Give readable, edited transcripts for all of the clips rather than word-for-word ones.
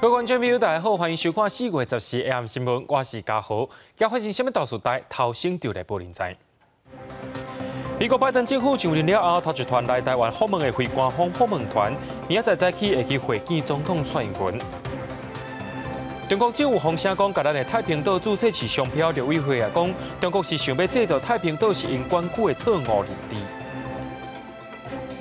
各位觀眾朋友，大家好，歡迎收看4月14 AM 新聞，我是嘉豪。今發生啥物大事代，頭先就來報您知。美國拜登政府上任了後，頭一團來台灣訪問的非官方訪問團，明仔載早起會去會見總統蔡英文。中國政府風聲講，共咱的太平島註冊是商標，陸委會也講，中國是想欲製造太平島是𪜶管區的錯誤認知。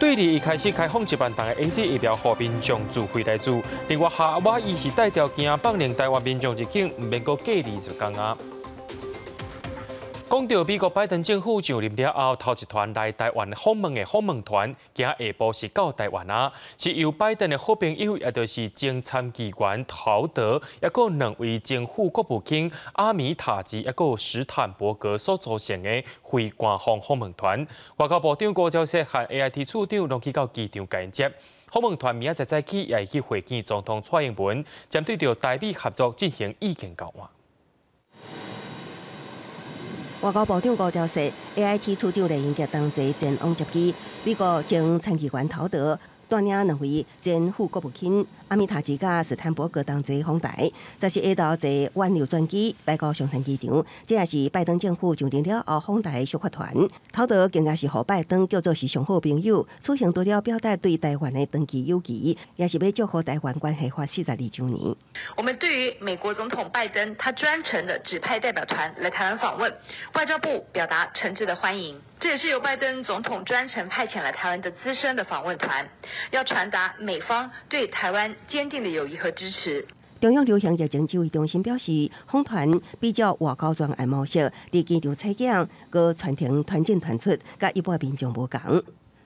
對日伊開始開放1萬劑的 AZ 疫苗，予民眾自費來注。另外，夏威夷是帶條件放任台灣民眾入境，毋免閣隔離10工啊。講到美國拜登政府上任了後，頭一團來台灣訪問的訪問團，今下晡是到台灣啊，是由拜登的好朋友，也就是前參議員陶德，抑閣兩位前副國務卿阿米塔吉，抑閣史坦伯格所組成的非官方訪問團。外交部長高昭勢和 AIT 處長攏去到機場共𪜶接。訪問團明仔載早起也會去會見總統蔡英文，針對著台美合作進行意見交換。外交部長高昭勢、AIT 處長酈英傑同齊前往接機。美國前參議員陶德帶領兩位前副國務卿阿米塔吉佮斯坦伯格同齊訪台，這是下晝坐挽留專機來到松山機場。這也是拜登政府上任了後訪台首發團。陶德更加是予拜登叫做是上好朋友，此行除了表達對台灣的長期友誼，也是欲祝賀台灣關係法42週年。我們對於美國總統拜登，他專程的指派代表團來台灣訪問，外交部表達誠摯的歡迎。這也是由拜登總統專程派遣來台灣的資深的訪問團，要傳達美方對台灣堅定的友誼和支持。中央流行疫情指揮中心表示，訪團比照外交專案模式，佇機場採檢，閣全程團進團出，佮一般民眾無仝。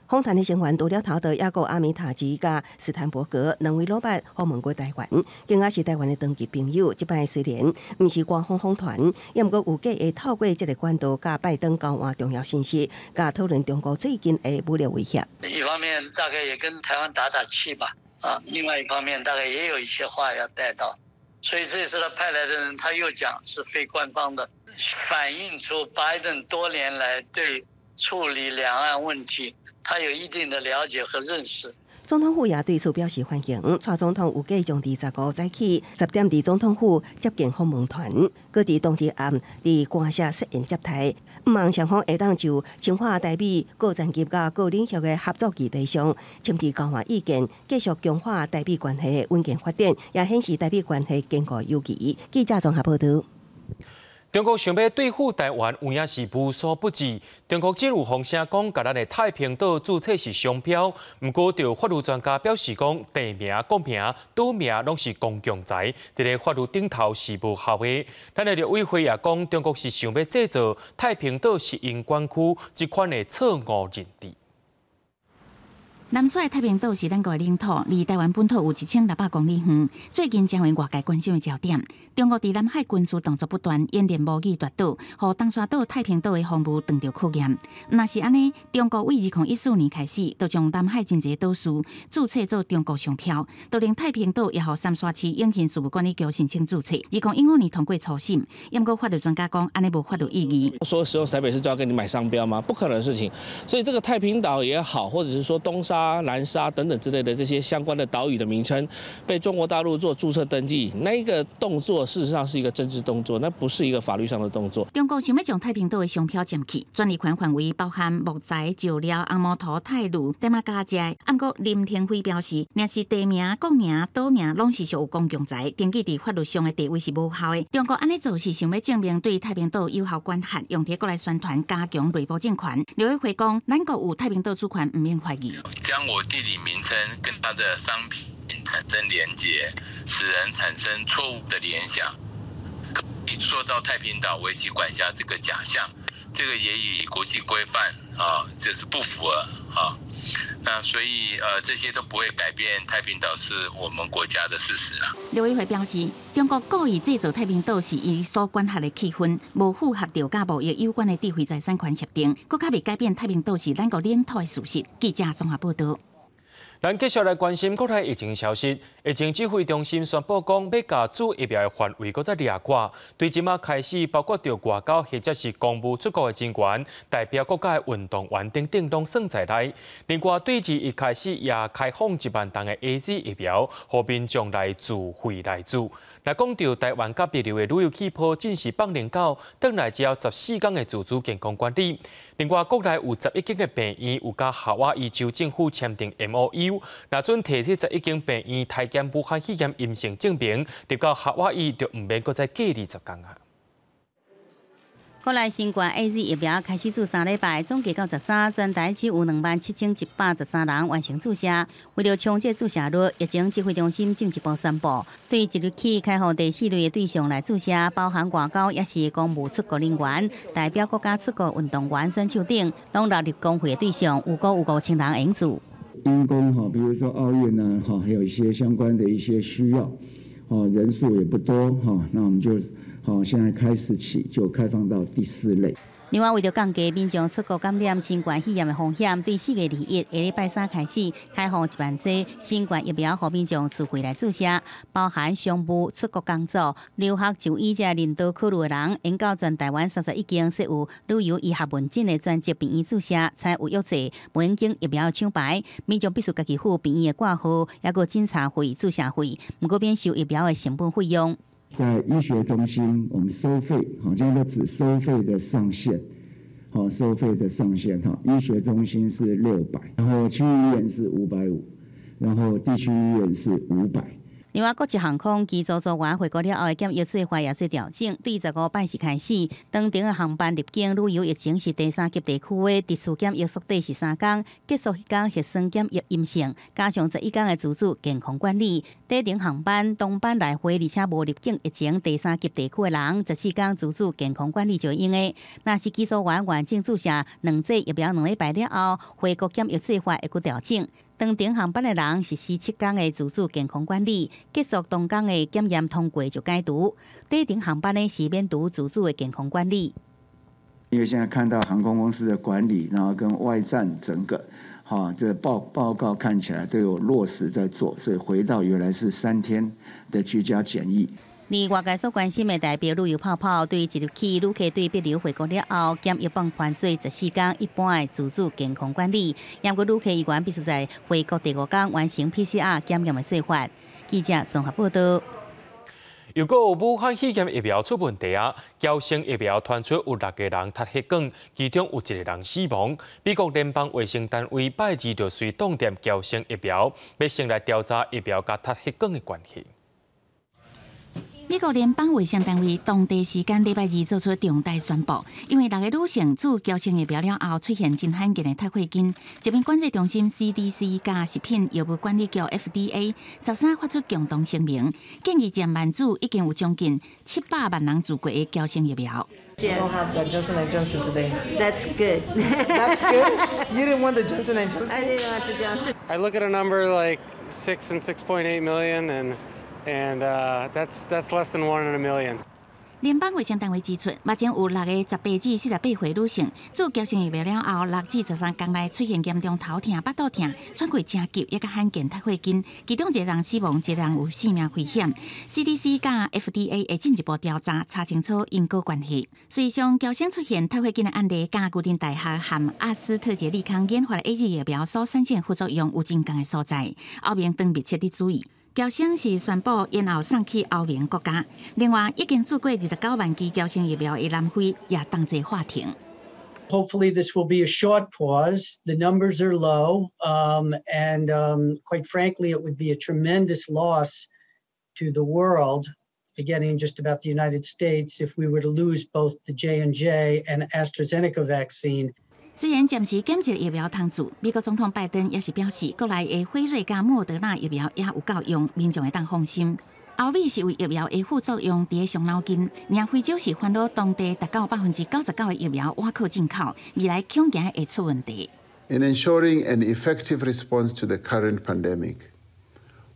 訪團的成員除了陶德，抑閣阿米塔吉佮斯坦伯格兩位攏捌訪問過台灣，更加是台灣的長期朋友。這擺雖然毋是官方訪團，也毋過預計會透過這个管道，佮拜登交換重要信息，佮討論中國最近的武力威脅。一方面大概也跟台灣打打氣吧，啊，另外一方面大概也有一些話要帶到，所以這次他派來的人，他又講是非官方的，反映出拜登多年來對處理兩岸問題，他有一定的了解和認識。總統府也對此表示歡迎。蔡總統預計將佇15早起10點佇總統府接見訪問團，閣佇當日暗佇官舍設宴接待。向望雙方會當就深化台美各層級佮各領域的合作議題上，簽字交換意見，繼續強化台美關係的穩健發展，也顯示台美關係堅固友誼。記者綜合報導。中國想欲對付台灣，有影是無所不至。中國政府風聲講，共咱的太平島註冊是商標，毋過著法律專家表示講，地名、國名、島名攏是公共財，佇咧法律頂頭是無效的。咱的陸委會也講，中國是想欲製造太平島是𪜶管區這款的錯誤認知。南沙的太平島是咱國的領土，離台灣本土有1600公里遠。最近成為外界關心的焦點。中國佇南海軍事動作不斷，演練模擬奪島，予東沙島、太平島的防務當著考驗。若是按呢，中國對2014年開始，就將南海真濟島嶼註冊做中國商標，就連太平島也予三沙市永興事務管理局申請註冊。2015年通過初審，毋過法律專家講，按呢無法律意義。說使用台北市就要跟你買商標嗎？不可能的事情。所以這個太平島也好，或者是說東沙、南沙等等之類的這些相關的島嶼的名稱，被中國大陸做註冊登記，那一個動作事實上是一個政治動作，那不是一個法律上的動作。中國想欲將太平島的商標佔去，專利權範圍包含木材、石料、紅毛塗、泰銳、點仔加食。毋過林廷輝表示，若是地名、國名、島名，攏是屬於公共財，登記佇法律上的地位是無效的。中國按呢做是想欲證明對太平島有效管轄，用這個來宣傳加強內部政權。陸委會講，咱國有太平島主權，毋免懷疑。將我地理名稱跟它的商品產生連結，使人產生錯誤的聯想，塑造太平島為其管轄這個假象，這個也與國際規範啊，這是不符合啊。那所以這些都不會改變太平島是我們國家的事實啊。陸委會表示，中國故意製造太平島是伊所管轄的氣氛，無符合著佮貿易有關的智慧財產權協定，閣較袂改變太平島是咱國領土的事實。記者綜合報導。咱繼續來關心國內疫情消息。疫情指揮中心宣布講，欲共注疫苗的範圍閣再掠闊，對這馬開始包括著外交或者是公務出國的人員、代表國家的運動員等等，攏算在內。另外，對21開始也開放1萬劑的 AZ 疫苗，予民眾來自費來注。來講著台灣佮帛琉的旅遊氣泡，正式放靈狗，轉來只要14天的自主健康管理。另外，國內有11間的病院有佮夏威夷州政府簽訂 MOU，若準提這11間病院篩檢武漢肺炎陰性證明，入到夏威夷就毋免閣再隔離10天啊。國內新冠 AZ 疫苗開始注3禮拜，總計到13，全台只有27,113人完成注射。為著衝這注射率，疫情指揮中心進一步宣布，對即日起開放第四類的對象來注射，包含外交抑是公務出國人員、代表國家出國運動員、選手等，攏納入公費的對象，預估有5000人會用注。因公哈，比如說奧運呢，哈，還有一些相關的一些需要，哦，人數也不多哈，那我們就。好，現在開始起就開放到第四類。另外，為著降低民眾出國感染新冠肺炎的風險，對4月21下禮拜三開始開放1萬劑新冠疫苗，予民眾自費來注射，包含商務出國工作、留學、就醫這人道考慮的人，應到全台灣31間設有旅遊醫學門診的專責病院注射，採預約制，袂用經疫苗廠牌，民眾必須家己付病院的掛號，抑閣診查費、注射費，毋過免收疫苗的成本費用。在醫學中心，我們收費，好，現在只收費的上限，好，收費的上限，哈，醫學中心是600，然後區域醫院是550，然後地區醫院是五百。另外，國際航空機組組員回國了後的檢疫做法也做調整，對15拜四開始，長程的航班入境旅遊疫情是第三級地區的特殊檢疫縮短是3天，結束彼工核酸檢疫陰性，加上11天的自主健康管理。短程航班當班來回，而且無入境疫情第三級地區的人，14天自主健康管理就用的。若是機組員完整注射兩劑疫苗2禮拜了後，回國檢疫做法會閣調整。長程航班的人實施7天的自主健康管理，結束當工的檢驗通過就解除。短程航班呢是免除自主的健康管理。因為現在看到航空公司的管理，然後跟外站整個，哈，這報告看起來都有落實在做，所以回到原來是3天的居家檢疫。而外界所關心的台帛旅遊泡泡，對即日起旅客對帛琉回國了後，檢疫放寬做14天一般的自主健康管理，毋過旅客依然必須在回國第五天完成 PCR 檢驗的做法。記者綜合報道。又閣有武漢肺炎疫苗出問題啊！嬌生疫苗傳出有六個人塌血管，其中有一個人死亡。美國聯邦衛生單位拜二就隨凍斷嬌生疫苗，欲先來調查疫苗佮塌血管的關係。美國聯邦衛生單位當地時間禮拜二做出重大宣布，因為六個女性注嬌生疫苗了後出現真罕見的塌血筋，疾病管制中心 CDC 佮食品藥物管理局 FDA 13發出共同聲明，建議暫慢注已經有將近700萬人注過的嬌生疫苗。 Yes. Don't have the Johnson and Johnson today. That's good. That's good. You didn't want the Johnson and Johnson. I didn't want the Johnson. I look at a number like 6 and 6.8 million, and that's less than one in a million. 聯邦衛生單位指出，目前有六個18至48歲女性注嬌生疫苗了後，6至13天內出現嚴重頭痛、腹肚痛、喘氣誠急，抑閣罕見塌血筋，其中一個人死亡，一個人有性命危險。CDC 佮 FDA 會進一步調查，查清楚因果關係。事實上，嬌生出現塌血筋的案例，佮牛津大學和阿斯特捷利康研發的 AZ 疫苗所產生副作用有真仝的所在，歐盟當密切佇注意。嬌生是宣布延後送去歐盟國家。另外，已經注過29萬劑嬌生疫苗的南非也同齊喊停。 Hopefully, this will be a short pause. The numbers are low, and quite frankly, it would be a tremendous loss to the world, forgetting just about the United States, if we were to lose both the J&J and AstraZeneca vaccine. 雖然暫時減一個疫苗通注，美國總統拜登也是表示，國內的輝瑞佮莫德納疫苗也有夠用，民眾會當放心。歐美是為疫苗的副作用佇咧傷腦筋，爾非洲是煩惱當地達到99%的疫苗倚靠進口，未來恐驚會出問題。 In ensuring an effective response to the current pandemic,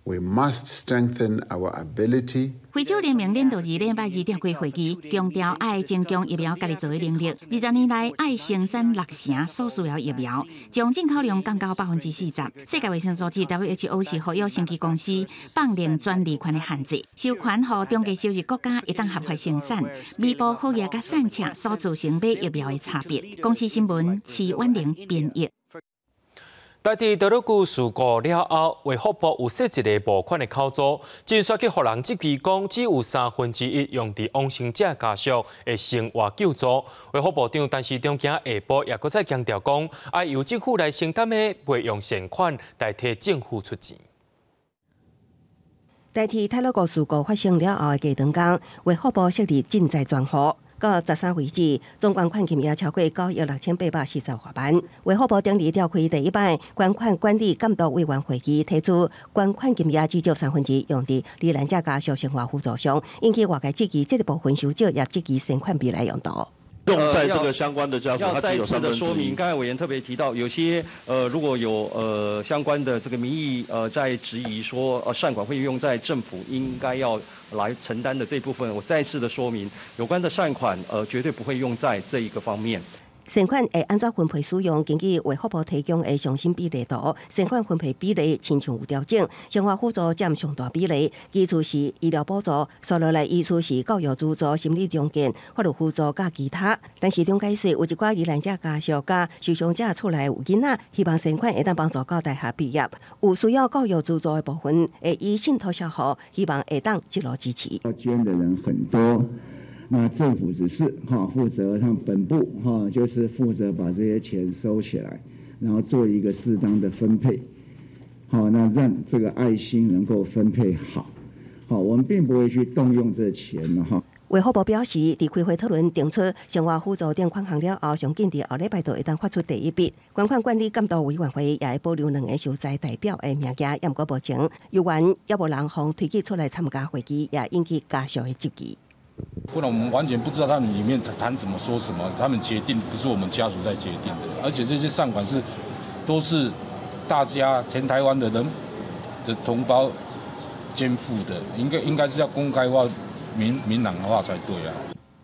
We must strengthen our ability. 非洲聯盟領導人禮拜二召開會議，強調愛增強疫苗家己做的能力。20年內愛生產六成所需要疫苗，將進口量降到40%。世界衛生組織 WHO 是呼籲生技公司放寬專利權的限制，授權予中低收入國家會當合法生產，彌補好額佮散赤所造成買疫苗的差別。公視新聞徐婉玲編譯。台鐵多魯閣事故了後，衛福部有設一個募款的口座，診所去予人質疑講，只有1/3用佇往生者家屬的生活救助。衛福部長陳時中今下晡也閣再強調講，愛由政府來承擔的，袂用善款代替政府出錢。台鐵太魯閣事故發生了後的隔兩工，衛福部設立賑災專戶。到13為止，總捐款金額超過9億6840多萬。衛福部頂日召開第一擺捐款管理監督委員會議，提出捐款金額至少1/3用佇罹難者家屬生活輔助上，引起外界質疑，這個部分收少也質疑善款未來用途。用在這個相關的家屬，要再次的說明，剛才委員特別提到，有些如果有相關的這個民意在質疑說，善款會用在政府應該要來承擔的這部分，我再次的說明，有關的善款絕對不會用在這一個方面。善款會按怎分配使用？根據衛福部提供的上新比例圖，善款分配比例親像有調整，生活輔助佔上大比例，其次是醫療補助，紲落來依次是教育資助、心理重建、法律輔助佮其他。但是陳解釋有一寡罹難者家屬佮受傷者厝內有囡仔，希望善款會當幫助到大學畢業，有需要教育資助的部分，會以信託銷戶，希望會當一路支持。捐的人很多。那政府只是哈負責，像本部哈就是負責把這些錢收起來，然後做一個適當的分配，好，那讓這個愛心能夠分配好，好，我們並不會去動用這錢哈。衛福部表示，佇開會討論定出生活輔助等款項了後，上緊佇後禮拜就會當發出第一筆。捐款管理監督委員會也會保留兩个受災代表的名單，也毋過目前猶原猶無人予推舉出來參加會議，也引起家屬的質疑。不然我們完全不知道他們裡面談什麼、說什麼，他們決定不是我們家屬在決定的，而且這些善款是都是大家全台灣的人的同胞捐付的，應該是要公開化、明明朗化才對啊。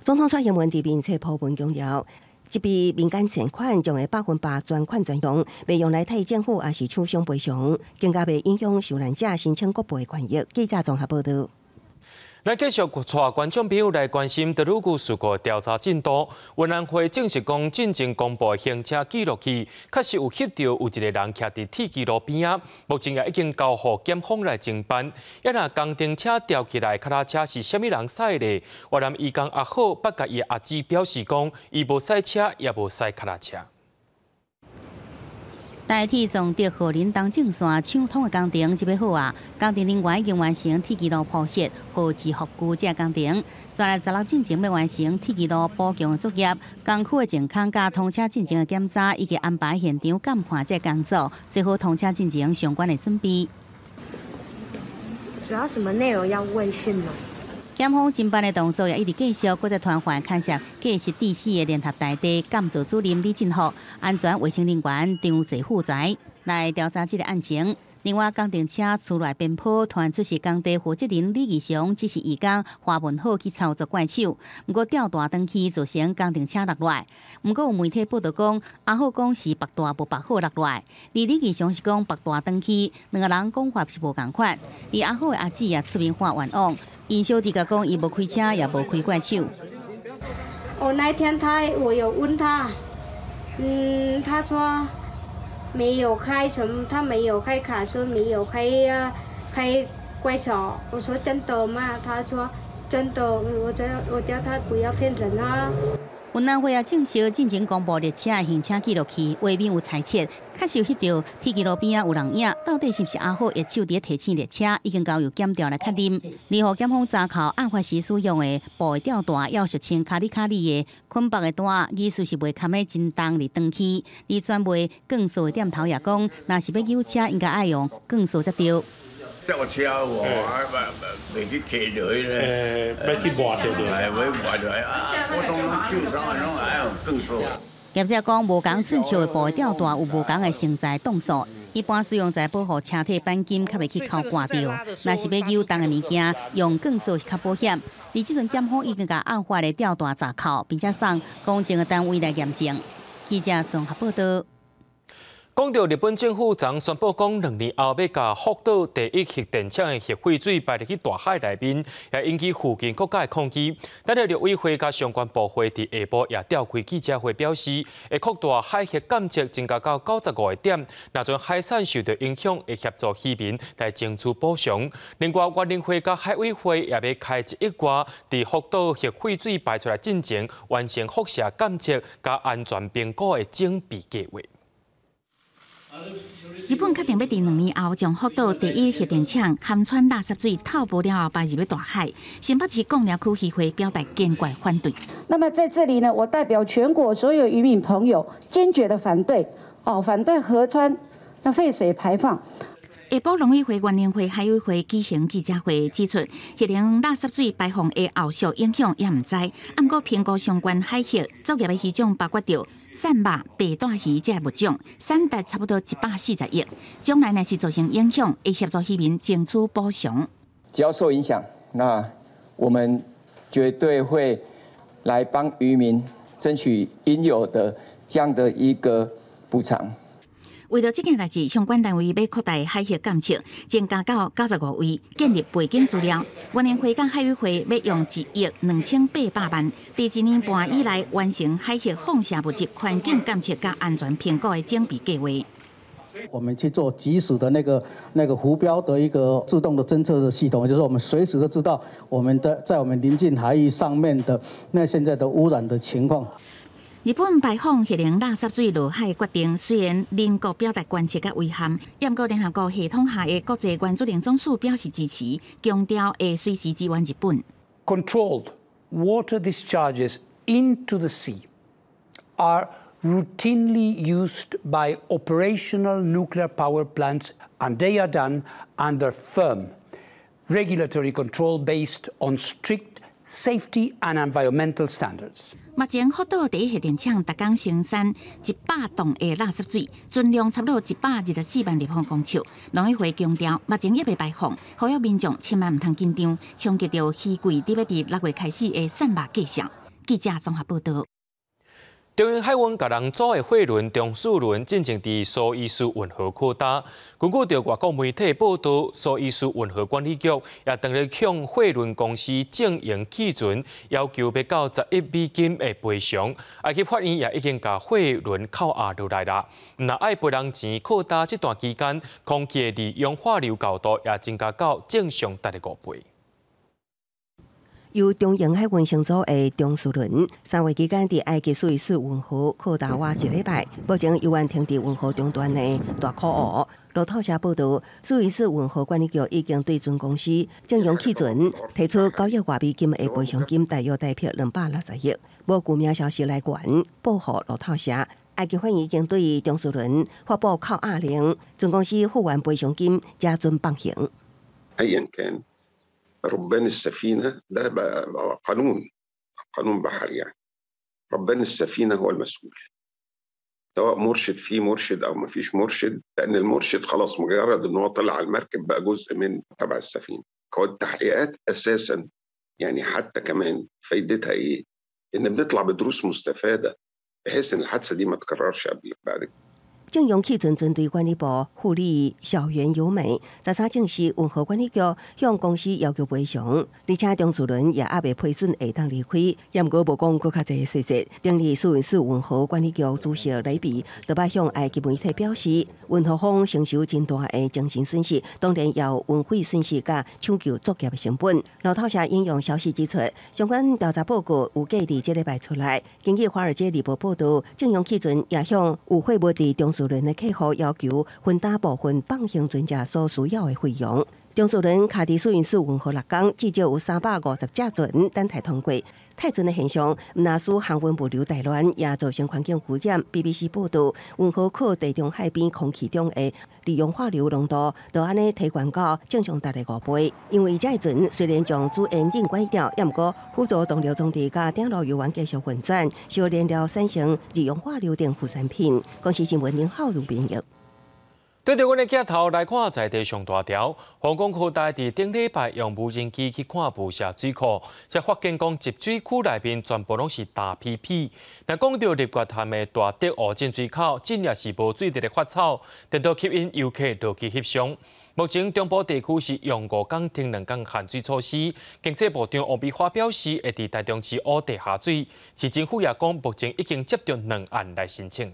總統蔡英文佇面冊鋪文強調，這筆民間善款將會100%專款專用，袂用來替政府抑是廠商賠償，更加袂影響受難者申請國賠權益。記者綜合報導。咱繼續帶觀眾朋友來關心多魯閣事故調查進度。運安會證實講，進前公布行車記錄器確實有翕著有一个人徛佇鐵支路邊仔，目前也已經交予檢方來偵辦。抑若工程車吊起來跤踏車是啥物人駛的？越南移工阿好捌共伊阿姊表示講，伊無駛車，也無駛跤踏車。台鐵從德和林東正線搶通的工程這擺好啊！工程人員已經完成鐵支路鋪設和支護固這工程，紲來16進前欲完成鐵支路補強的作業，工區的淨空佮通車進前的檢查以及安排現場監看這工作，做好通車進前相關的準備。主要什麼內容要問訊嗎？檢方偵辦的動作也一直繼續，閣再傳喚牽涉過失致死的聯合大地監造主任李進福、安全衛生人員張濟富才來調查這个案情。另外，工程車厝內邊坡傳出是工地負責人李義祥，指示義工華文好去操作怪手，毋過吊帶斷去，造成工程車落來。毋過有媒體報道講，阿好講是縛帶無縛好落來，而李義祥是講縛帶斷去，兩个人講法是無仝款。而阿好的阿姊也出面喊冤枉，𪜶小弟共講，伊無開車，也無開怪手。我那天他，我有問他，他說沒有開什麼，他沒有開卡車，沒有開怪手。我說真的嗎？他說真的。我叫他不要騙人啊。運安會也證實，進前公布列車的行車記錄器畫面有猜測，確實有翕著鐵支路邊仔有人影，到底是毋是阿好的手佇咧提醒列車，已經交由檢調來確認。而予檢方查扣案發時使用的布吊帶，猶俗稱卡里卡里的捆綁的帶，疑似是袂堪的真重而斷去。而專賣鋼索的店頭也講，若是欲扭車，應該愛用鋼索才對。吊車喎，啊，袂去提落去咧，欲去磨著咧，欲磨著啊！普通手上的攏愛用鋼索。業者講，無仝寸尺的布吊帶有無仝的承載檔數，一般使用者保護車體鈑金較袂去摳割著，若是欲扭重的物件，用鋼索是較保險。而這陣檢方已經共案發的吊帶閘扣，並且送公證的單位來驗證。記者綜合報道。講到日本政府昨宣布講，2年後欲共福島第一核電廠的核廢水排入去大海內面，也引起附近國家的抗議。咱的陸委會佮相關部會佇下晡也召開記者會，表示會擴大海峽監測，增加到95個點。若陣海產受到影響，會協助漁民來爭取補償。另外，原能會佮海委會也欲開1億外，佇福島核廢水排出來進前，完成輻射監測佮安全評估的準備計劃。日本確定欲佇2年後將福島第一核電廠含氚垃圾水透波了後排入大海。新北市貢寮區漁會表達堅決反對。那麼在這裡呢，我代表全國所有漁民朋友堅決的反對，哦，反對河川那廢水排放。下晡農委會、原能會、海委會舉行記者會，指出核能垃圾水排放的後續影響猶毋知，毋過評估相關海域作業的魚種包括著鱔肉、白帶魚這物種，產值差不多140億。將來若是造成影響，會協助漁民爭取補償。只要受影響，那我們絕對會來幫漁民爭取應有的這樣的一個補償。為著這件代誌，相關單位欲擴大海域監測，增加到95位，建立背景資料。原能會佮海委會欲用1億2800萬，佇一年半以內完成海域放射物質環境監測佮安全評估的準備計劃。我們去做即時的那個浮標的一個自動的偵測的系統，就是我們隨時都知道我們的在我們鄰近海域上面的那現在的污染的情況。日本排放核能垃圾水落海決定，雖然鄰國表達關切佮遺憾，毋過聯合國系統下的國際原子能總署表示支持，強調會隨時支援日本。 Controlled water discharges into the sea are routinely used by operational nuclear power plants, and they are done under firm regulatory control based on strict safety and environmental standards. 目前福島第一核電廠逐工生產100噸的垃圾水，存量差不多124萬立方公尺。農委會強調，目前猶未排放，呼籲民眾千萬毋通緊張，衝擊著魚季欲佇6月開始的散網繼續。記者綜合報道。長榮海運共人組的貨輪長賜輪進前佇蘇伊士運河靠礁。根據著外國媒體報道，蘇伊士運河管理局也當日向貨輪公司正榮汽船要求欲到10億美金的賠償。埃及法院也已經共貨輪扣押落來啦。毋但愛賠人錢靠礁這段期間，空氣的二氧化硫高度也增加到正常值的5倍。由長榮海運乘組的長賜輪，3月期間佇埃及蘇伊士運河靠礁倚一禮拜，目前猶原停佇運河中段的大苦湖。路透社報道，蘇伊士運河管理局已經對船公司正榮汽船提出9億外美金的賠償金，大約台幣260億。無具名消息來源報予路透社，埃及法院已經對長賜輪發布扣押令，船公司付完賠償金，才準放行。 ايا كان ربان السفينه ده قانون قانون بحري يعني ربان السفينه هو المسؤول سواء مرشد فيه مرشد او ما فيش مرشد لان المرشد خلاص مجرد ان هو طلع على المركب بقى جزء من تبع السفينه. هو التحقيقات اساسا يعني حتى كمان فايدتها ايه؟ ان بنطلع بدروس مستفاده بحيث ان الحادثه دي ما تكررش قبل بعد كده. 正榮汽船船隊管理部副理小袁由美，13證實運河管理局向公司要求賠償，而且長賜輪也猶未批准會當離開，也毋過無講閣較濟細節。頂日蘇伊士運河管理局主席雷比就捌向埃及媒體表示，運河方承受真大的精神損失，當然也有運費損失佮搶救作業的成本。路透社引用消息指出，相關調查報告預計佇這禮拜出來。根據《華爾街日報》報道，正榮汽船也向有貨物佇長賜輪的客戶要求分擔部分放行船隻所需要的費用。長賜輪卡佇蘇伊士運河6工，至少有350隻船等待通過。褪船的現象，毋但使航運物流大亂，也造成環境污染。BBC 報道，運河靠地中海邊空氣中的二氧化硫濃度，就按呢提懸到正常值的5倍。因為這船雖然將主引擎關掉，也毋過輔助動力裝置佮頂爐猶原繼續運轉，燒燃料產生二氧化硫等副產品。公視新聞林浩如編譯。對著阮的鏡頭來看，在地上大條，皇宮科大佇頂禮拜用無人機去看霧社水庫，才發現講集水區內面全部攏是焦皮皮。若講著日月潭的大竹湖進水口，真也是無水佇咧發草，顛倒吸引遊客落去翕相。目前中部地區是用5工停2工限水措施，經濟部長王美花表示會佇台中市挖地下水，市政府也講目前已經接著兩案來申請。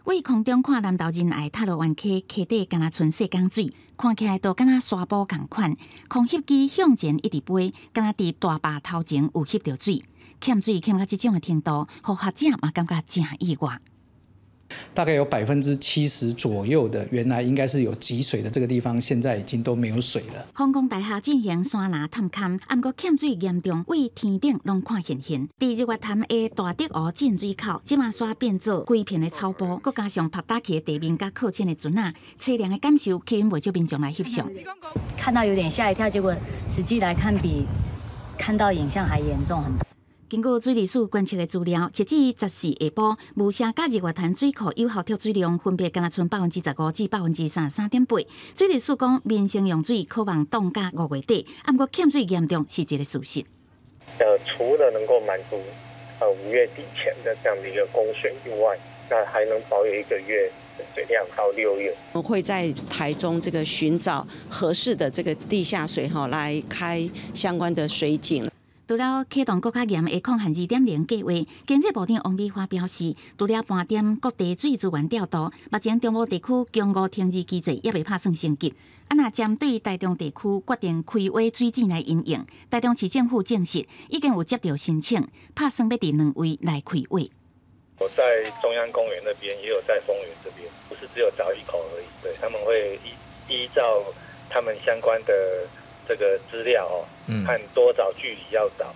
佇空中看南投仁愛塔羅灣溪溪底，敢若賰細江水，看起來都敢若沙埔仝款。空翕機向前一直飛，敢若佇大壩頭前有翕著水，欠水欠到這種的程度，予學者嘛感覺誠意外。大概有70%左右的原來應該是有積水的這個地方，現在已經都沒有水了。皇宮大廈進行山林探勘，毋過欠水嚴重，對天頂攏看現現。佇日月潭的大竹湖進水口，這馬煞變做規片的草埔，閣加上曝焦去的地面佮靠淺的船仔，淒涼的感受吸引袂少民眾來翕相。看到有點嚇一跳，結果實際來看比看到影像還嚴重很多。根據水利署觀測的資料，截至14下晡，霧社佮日月潭水庫有效蓄水量分別敢若賰15%至33.8%。水利署講，民生用水可望凍甲5月底，毋過欠水嚴重是一個事實。除了能夠滿足5月底前的這樣的一個供水以外，那還能保有1個月的水量到6月。會在台中這個尋找合適的這個地下水哈，來開相關的水井。除了啟動閣較嚴的抗旱2.0計劃，經濟部長王美花表示，除了盤點各地水資源調度，目前中部地區強五停二機制猶未拍算升級。啊，若針對台中地區決定開挖水井來因應，台中市政府證實已經有接著申請，拍算欲佇兩位來開挖。我在中央公園那邊，也有在豐原這邊，不是只有鑿一口而已。對，他們會依照他們相關的這個資料哦，看多少距離要鑿。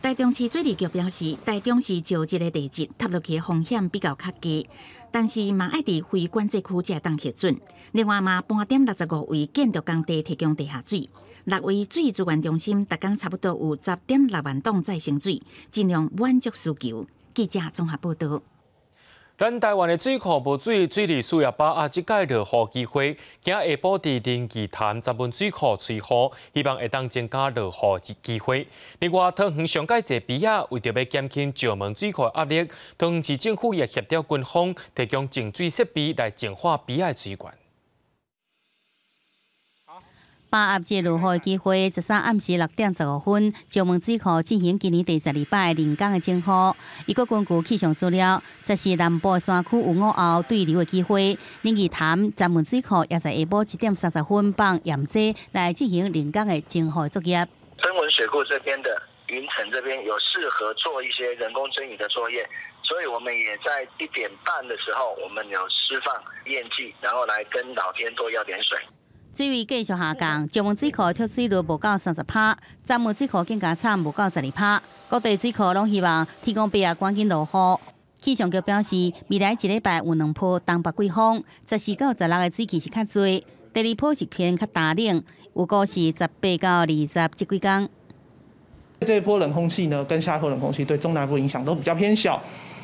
台中市水利局表示，台中市石這个地質，塌落去的風險比較低，但是嘛愛佇非管制區才會當核准。另外嘛，盤點65位建築工地提供地下水，6位水資源中心，逐工差不多有10.6萬桶再生水，盡量滿足需求。記者綜合報導。咱台灣的水庫無水，水利署也把握這擺落雨機會，今下晡佇仁義潭閘門水庫吹雨，希望會當增加落雨機會。另外，桃園上蓋濟埤仔，為著欲減輕石門水庫壓力，桃園市政府也協調軍方提供淨水設備來淨化埤仔的水源。把握這落雨的機會，13暗時6點15分，石門水庫進行今年第12擺人工的整雨。伊閣根據氣象資料，14南部山區有午後對流的機會。仁義潭閘門水庫也在下晡1點30分放鹽劑來進行人工的淨雨作業。曾文水庫這邊的雲層這邊有適合做一些人工增雨的作業，所以我們也在1點半的時候，我們有釋放驗劑，然後來跟老天多要點水。水位繼續下降，石門水庫蓄水率無夠30%，閘門水庫更加慘，無夠12%。各地水庫攏希望天公伯仔趕緊落雨。氣象局表示，未來一禮拜有2波東北季風，14到16的水汽是較濟，第二波是偏較乾冷，有估是18到20這幾工。這一波冷空氣呢，跟下一波冷空氣對中南部影響都比較偏小，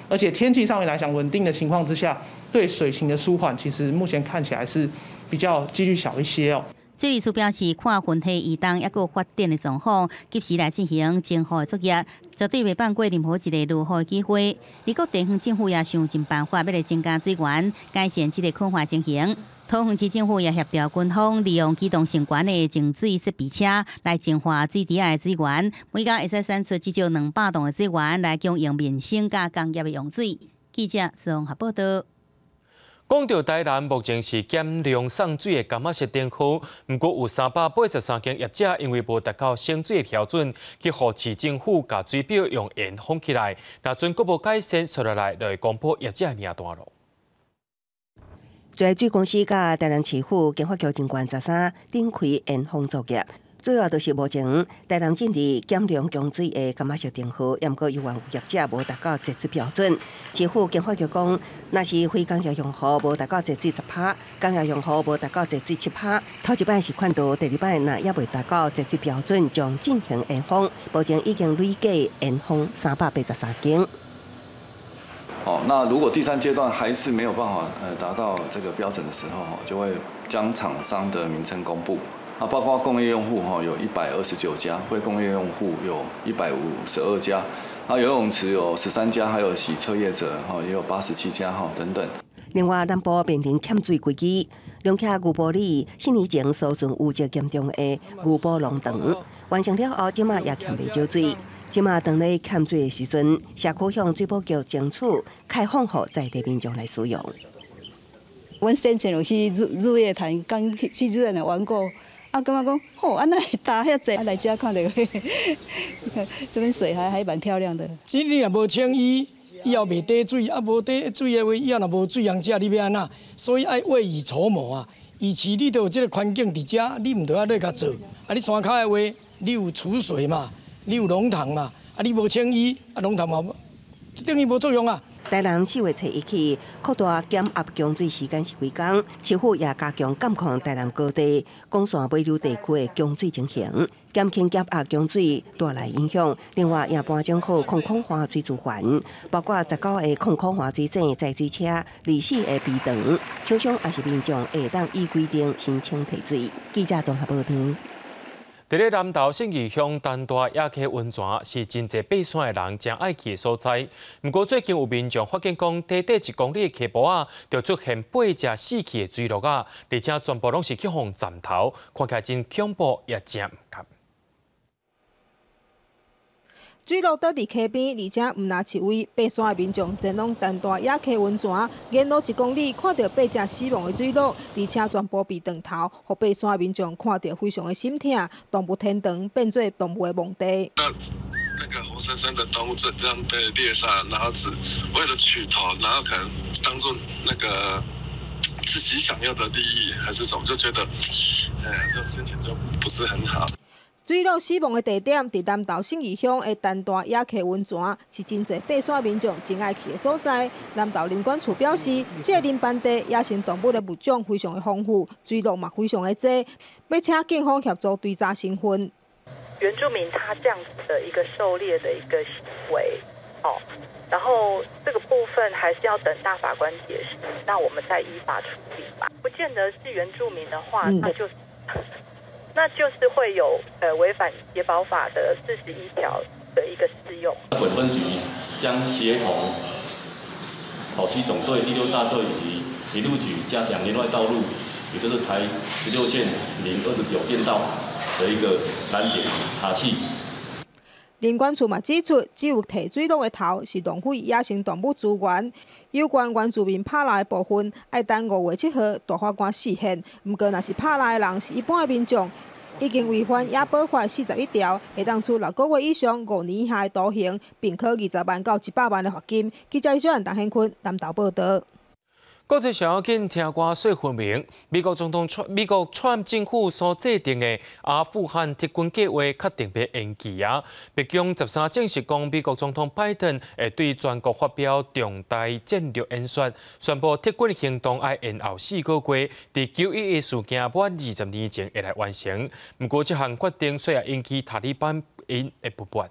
而且天氣上面來講穩定的情況之下，對水情的舒緩，其實目前看起來是比較幾率小一些哦。水利署表示，看雲系移動抑閣發展的狀況，及時來進行淨雨的作業，絕對袂放過任何一个落雨的機會。而各地方政府也想盡辦法，欲來增加水源，改善這个墾旱情形。桃園市政府也協調軍方，利用機動性懸的淨水設備車來淨化水池仔的水源，每工會使產出至少200桶的水源來供應民生佮工業的用水。記者綜合報導。講著台南目前是減量送水的柑仔設定好，毋過有383間業者因為無達到省水的標準，去予市政府共水表用鹽封起來。若準閣無改善，紲落來就會公布業者的名單囉。自來水公司佮台南市府經發局人員13展開鹽封作業，主要就是目前台南鎮佇減量供水的柑仔色燈號，毋過猶原有業者無達到節水標準。市府經發局講，若是非工業用戶無達到節水10%，工業用戶無達到節水7%，頭一擺是勸導，第二擺若猶未達到節水標準，將進行鹽封。目前已經累計鹽封383間。哦，那如果第三階段還是沒有辦法達到這個標準的時候，就會將廠商的名稱公布。啊，包括工業用戶哈有129家，非工業用戶有152家，啊，游泳池有13家，還有洗車業者哈也有87家哈等等。另外，南部面臨欠水危機，龍徛牛埔里4年前所存污濁嚴重的牛埔農場完成了後，這馬也欠袂少水。這馬當咧欠水的時陣，社區向水保局爭取開放予在地民眾來使用。阮先前有去日月潭，剛去日月潭玩過，啊，感覺講吼，按呢會焦遐濟，啊來遮看著，這邊水還蠻漂亮的。這你若無清淤，以後袂貯水，啊無貯水的話，以後若無水通食，你欲按怎？所以愛未雨綢繆啊！以前你都有這個環境佇遮，你毋著愛咧共做。啊，你山跤的話，你有儲水嘛？你有龍塘嘛？啊，你無清淤，啊龍塘嘛，等於無作用啊。台南4月初1起擴大減壓供水時間是幾工，市府也加強監控台南高地、岡山尾流地區的供水情形，減輕減壓供水帶來影響。另外，也盤整好空空化水資源，包括19个空空化水井、載水車、24个埤塘，廠商也是民眾會當依規定申請提水。記者綜合報導。佇咧南投信義鄉丹大野溪溫泉是真濟爬山的人誠愛去的所在。毋過最近有民眾發現講，短短1公里的溪埔仔，就出現八隻死去的水鹿仔，而且全部攏是去予斬頭，看起來真恐怖，也誠毋甘。水鹿倒佇溪邊，而且毋若一位爬山的民眾前往丹大野溪溫泉，沿路1公里看著八隻死亡的水鹿，而且全部被斷頭，予爬山的民眾看著非常的心疼。動物天堂變做動物的墓地。那個活生生的動物這樣被獵殺，然後只為了取頭，然後可能當做那個自己想要的利益，還是什麼，就覺得，哎呀，就心情就不是很好。水鹿死亡的地點佇南投信義鄉的丹大野溪溫泉，是真濟爬山民眾真愛去的所在。南投林管處表示，這个林班地野生動物的物種非常的豐富，水鹿嘛非常的濟，欲請警方協助追查身份。原住民他這樣子的一個狩獵的一個行為，哦，然後這個部分還是要等大法官解釋，那我們再依法處理吧。不見得是原住民的話，那就是會有違反野保法的41條的一個適用。本分局將協同保區總隊第六大隊以及鐵路局加強聯外道路，也就是台16線029便道的一個攔檢查緝。林管處嘛指出，只有提水鹿的頭是浪費野生動物資源。有關原住民拍獵的部分，愛等5月7號大法官釋憲。毋過，若是拍獵的人是一般的民眾，已經違反野保法41條，會當處6個月以上5年以下的徒刑，並科20萬到100萬的罰金。記者李小蘭、陳顯坤南投報導。國際上要緊聽歌說分明，美國川政府所制定的阿富汗撤軍計劃確定欲延期啊！白宮13證實講，美國總統拜登會對全國發表重大戰略演說，宣布撤軍行動愛延後4個月，佇911事件滿20年前會來完成。毋過，這項決定雖然引起塔利班𪜶的不滿。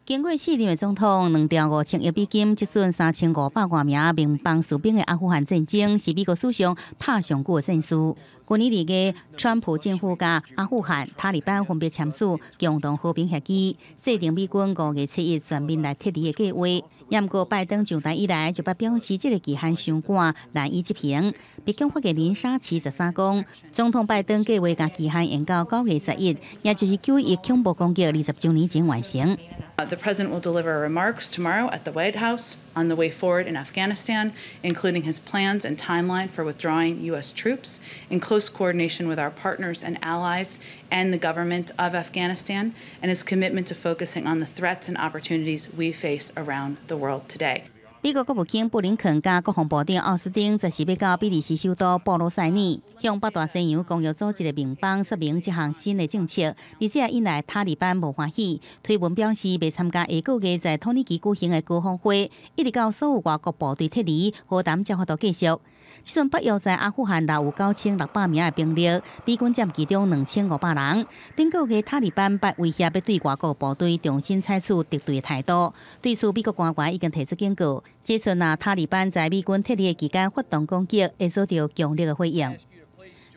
經過四任的總統，2兆5千億美金，折損3500外名民防士兵的阿富汗戰爭，是美國史上拍上久的戰事。去年2月，川普政府佮阿富汗塔利班分別簽署共同和平協議，制定美軍5月7日全面來撤離的計劃。毋過拜登上台以來，就捌表示這个期限傷趕，難以執行。白宮發言人沙奇13講，總統拜登計劃共期限延到9月11，也就是9·11恐怖攻擊20週年前完成。 The president will deliver remarks tomorrow at the White House on the way forward in Afghanistan, including his plans and timeline for withdrawing U.S. troops in close coordination with our partners and allies and the government of Afghanistan, and his commitment to focusing on the threats and opportunities we face around the world today. 美國國務卿布林肯佮國防部長奧斯汀十四欲到比利時首都布魯塞爾，向北大西洋公約組織的盟邦說明這項新的政策，而且引來塔利班無歡喜，推文表示袂參加下個月在土耳其舉行的高峰會，一直到所有外國部隊撤離，和談才有法度繼續。這陣北約在阿富汗留有9600名的兵力，美軍佔其中2500人。頂個月塔利班捌威脅欲對外國部隊重新採取敵對態度，對此美國官員已經提出警告，指出若塔利班在美軍撤離的期間發動攻擊，會遭到強烈的回應。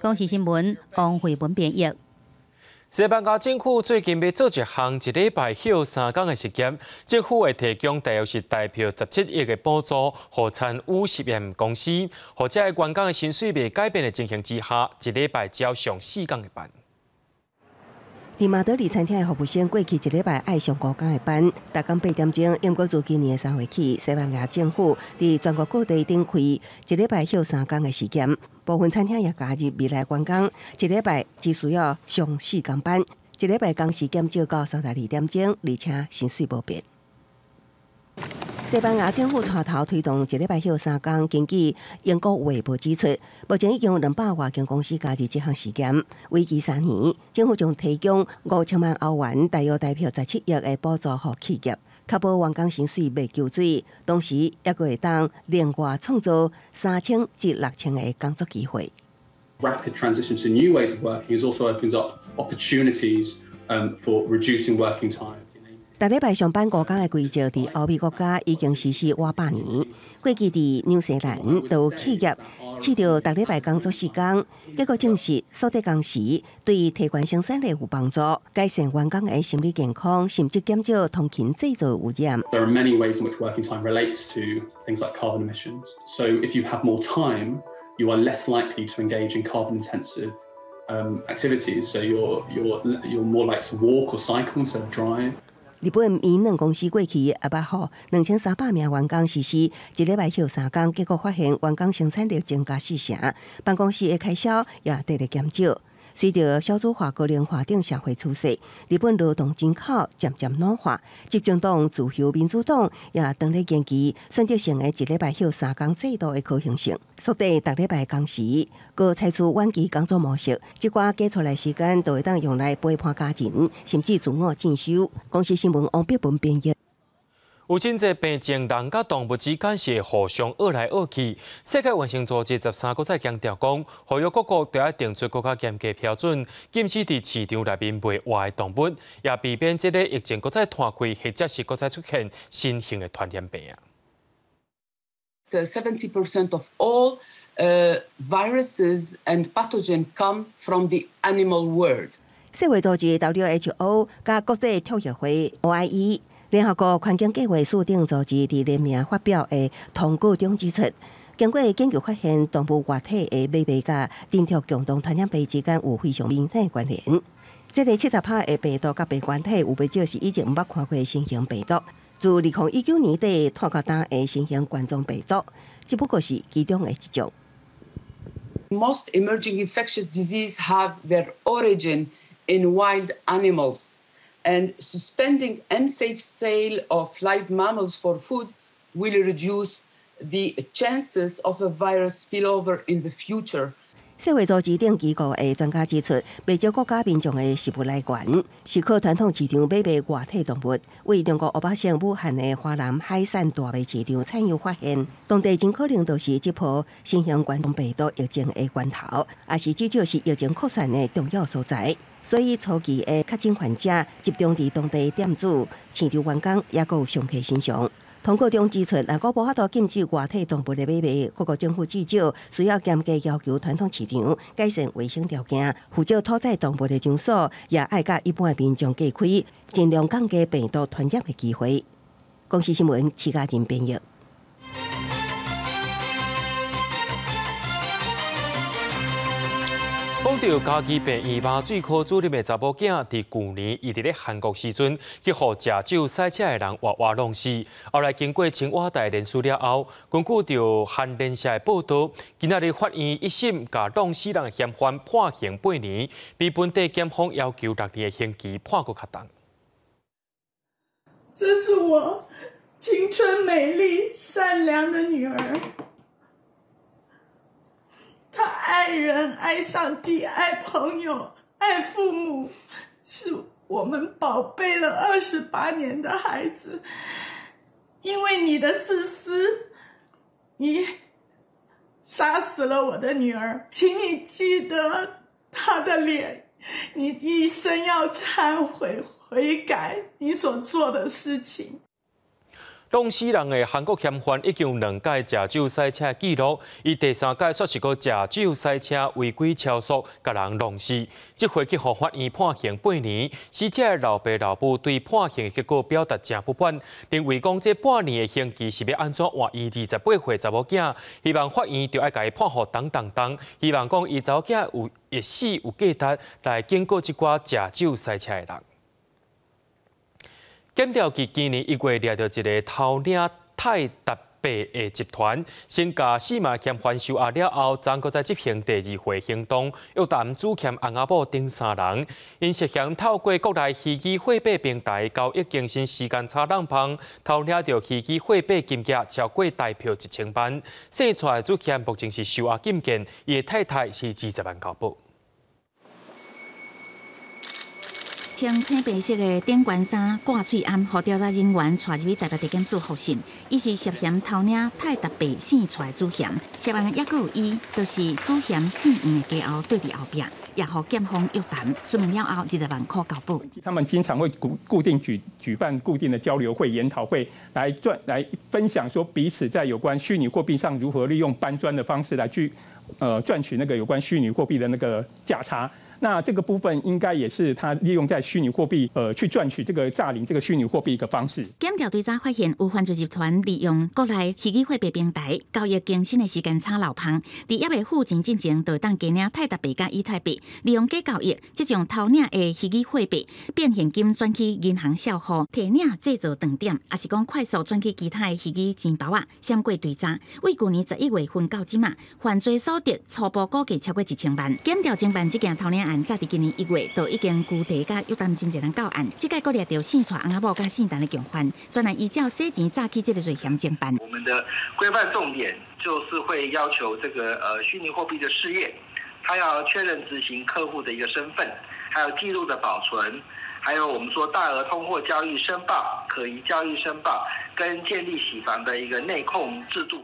公視新聞王慧文編譯。西班牙政府最近欲做一項一禮拜歇3工的實驗，政府會提供大約是台幣17億的補助，予參與實驗公司，予這个員工的薪水袂改變的情形之下，一禮拜只要上4工的班。佇馬德里餐廳的服務生過去一禮拜愛上5工的班，逐工8點鐘。毋過自今年的3月起，西班牙政府佇全國各地展開一禮拜歇3工的實驗，部分餐廳也加入未來員工一禮拜只需要上4工班，一禮拜工時減少到32點鐘，而且薪水無變。西班牙政府帶頭推動一禮拜歇3工，根據英國衛報指出，目前已經有200外間公司加入這項實驗。為期3年，政府將提供5000萬歐元，大約台幣17億的補助予企業，確保員工薪水袂縮水，同時抑閣會當另外創造3000至6000個工作機會。 Rapid transition to new ways of working is also opens up opportunities for reducing working time. 逐禮拜上班5工的規則，佇歐美國家已經實施倚百年。過去佇紐西蘭，都有企業試著逐禮拜工作4工，結果證實縮短工時對提懸生產力有幫助，改善員工的心理健康，甚至減少通勤製造污染。 There are many ways in which working time relates to things like carbon emissions. So if you have more time, you are less likely to engage in carbon-intensive activities. So you're more likely to walk or cycle instead of drive. 日本美濃公司過去也捌予2300名員工實施一禮拜歇3工，結果發現員工生產力增加4成，辦公室的開銷也得來減少。隨著少子化、高齡化等社會趨勢，日本勞動人口漸漸老化，執政黨自由民主黨也當咧研究選擇性的一禮拜歇3工制度的可行性，縮短逐禮拜工時，閣採取遠距工作模式，這寡加出來時間就會當用來陪伴家人，甚至自我進修。公視新聞王碧文編譯。有真濟病症，人佮動物之間是會互相僫來僫去。世界衛生組織13閣再強調講，呼籲各國著愛定出閣較嚴格標準，禁止佇市場內面賣活的動物，也避免這个疫情閣再拖開，或者是閣再出現新型的傳染病啊。 70% of all viruses and pathogens come from the animal world. 世衛組織 WHO 佮國際畜協會 OIE、聯合國環境計劃署等組織佇聯名發表的通告中指出，經過研究發現，動物活體的買賣佮人畜共同傳染病之間有非常明顯的關聯。這个70%的病毒佮病原體有袂少是以前毋捌看過的新型病毒，自2019年底拖到今的新型冠狀病毒，只不過是其中的一種。 Most emerging infectious diseases have their origin in wild animals. And suspending unsafe sale of live mammals for food will reduce the chances of a virus spillover in the future. 世衛組織等機構的專家指出，袂少國家民眾的食物來源是靠傳統市場買賣活體動物。位中國湖北省武漢的華南海產大賣市場採樣發現，當地真可能就是這波新型冠狀病毒疫情的源頭，抑是至少是疫情擴散的重要所在。所以初期的確診患者集中佇當地店主、市場員工，抑閣有商客身上。通告中指出，若閣無法度禁止活體動物的買賣，各國政府至少需要嚴格要求傳統市場改善衛生條件，負責屠宰動物的場所也愛佮一般的民眾隔開，盡量降低病毒傳染的機會。公視新聞，徐家仁編譯。講到嘉義病院麻醉科主任的查某囝，佇舊年伊佇咧韓國時陣，去予食酒駛車的人活活弄死。後來經過青瓦台連署了後，根據著韓聯社的報導，今仔日法院一審共弄死人的嫌犯判刑8年，比本地檢方要求6年的刑期判閣較重。這是我青春美麗、善良的女兒。她愛人、愛上帝、愛朋友、愛父母，是我們寶貝了28年的孩子。因為你的自私，你杀死了我的女儿，请你记得她的脸，你一生要忏悔悔改你所做的事情。弄死人的韩国嫌犯已经有两届食酒赛车记录，伊第三届煞是阁食酒赛车违规超速，共人弄死。这回去予法院判刑8年，死者的老爸老母对判刑的结果表达诚不满，认为讲这半年的刑期是欲按怎换伊28岁查某囝，希望法院著爱共伊判予重重重，希望讲伊查某囝有会死有价值来警告这寡食酒赛车的人。检调伫今年1月掠著一个偷领泰达币的集团，先共四名嫌犯收押了后，昨阁再执行第二回行动，约谈主嫌翁仔某等三人，𪜶涉嫌透过国内虚拟货币平台交易更新时间差漏芳，偷领著虚拟货币金额超过台票1000万。细撮的主嫌目前是收押禁见，伊的太太是20万交保。穿青白色的顶悬衫挂喙罨，予调查人员带入去台北地检署复审。伊是涉嫌偷领泰达币姓蔡的主嫌，涉案犹阁有伊，就是主嫌姓黄的家后对伫后壁，也予检方约谈，询问了后20万块交保。他们经常会固定举办固定的交流会、研讨会，来分享说彼此在有关虚拟货币上如何利用搬砖的方式来去赚取那个有关虚拟货币的那个价差。那这个部分应该也是他利用在虚拟货币，去赚取这个诈领这个虚拟货币一个方式。检调追查发现，有犯罪集团利用国内虚拟货币平台交易更新的时间差漏芳，伫犹未付钱进前，就会当加领泰达币佮以太币，利用假交易，这种偷领的虚拟货币变现金转去银行账户，提领制造断点，抑是讲快速转去其他的虚拟钱包仔，闪过追查。为旧年11月份到这马，犯罪所得初步估计超过1000万。检调侦办这件偷领案，早伫今年1月就已经拘提佮约谈真济人到案，这届阁掠著姓蔡翁仔某佮姓陈的共犯，专案依照洗钱诈欺这个罪嫌侦办。我们的规范重点就是会要求这个虚拟货币的事业，他要确认执行客户的一个身份，还有记录的保存，还有我们说大额通货交易申报、可疑交易申报跟建立洗房的一个内控制度。